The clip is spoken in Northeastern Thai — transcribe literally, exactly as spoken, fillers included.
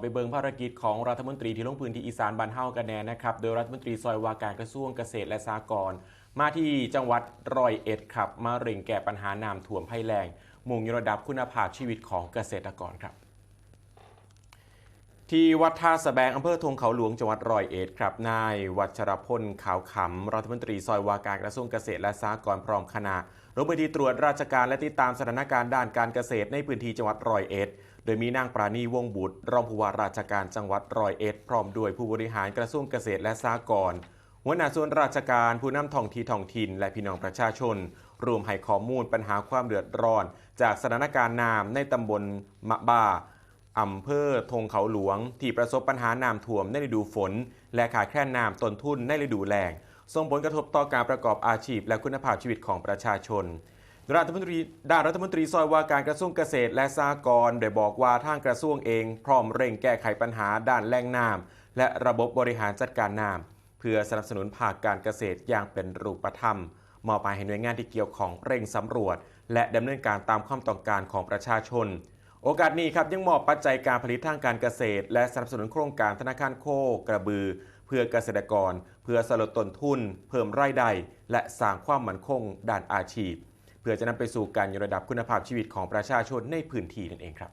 ไปเบิ่งภารกิจของรัฐมนตรีที่ลงพื้นที่อีสานบ้านเฮากันแน่นะครับ โดยรัฐมนตรีซอยว่าการกระทรวงเกษตรและสหกรณ์มาที่จังหวัดร้อยเอ็ดครับ มาเร่งแก้ปัญหาน้ำท่วมภัยแล้ง มุ่งยกระดับคุณภาพชีวิตของเกษตรกรครับ ที่วัดท่าสะแบงอำเภอธงเขาหลวงจังหวัดร้อยเอ็ดครับ นายวัชรพลขาวขำรัฐมนตรีซอยว่าการกระทรวงเกษตรและสหกรณ์พร้อมคณะลงพื้นที่ตรวจราชการและติดตามสถานการณ์ด้านการเกษตรในพื้นที่จังหวัดร้อยเอ็ด โดยมีนางปราณีวงศ์บุตรรองผู้ว่าราชการจังหวัดร้อยเอ็ด พร้อมด้วยผู้บริหารกระทรวงเกษตรและสหกรณ์ หัวหน้าส่วนราชการผู้นำท้องที่ท้องถิ่นและพี่น้องประชาชนร่วมให้ข้อมูลปัญหาความเดือดร้อนจากสถานการณ์น้ำในตำบลมะบา อำเภอธงเขาหลวง ที่ประสบปัญหาน้ำท่วมในฤดูฝน และขาดแคลนน้ำต้นทุนในฤดูแล้ง ส่งผลกระทบต่อการประกอบอาชีพและคุณภาพชีวิตของประชาชน รัฐมนตรีด้านรัฐมนตรีซอยว่าการกระทรวงเกษตรและสหกรณ์ได้บอกว่าทางกระทรวงเองพร้อมเร่งแก้ไขปัญหาด้านแหล่งน้ำและระบบบริหารจัดการน้ำเพื่อสนับสนุนภาคการเกษตรอย่างเป็นรูปธรรม มอบหมายให้หน่วยงานที่เกี่ยวข้องเร่งสำรวจ และดำเนินการตามความต้องการของประชาชน โอกาสนี้ครับยังมอบปัจจัยการผลิตทางการเกษตร และสนับสนุนโครงการธนาคารโคกระบือ เพื่อเกษตรกร เพื่อสลดต้นทุน เพิ่มรายได้ และสร้างความมั่นคงด้านอาชีพ เพื่อจะนำไปสู่การยกระดับคุณภาพชีวิตของประชาชนในพื้นที่นั่นเองครับ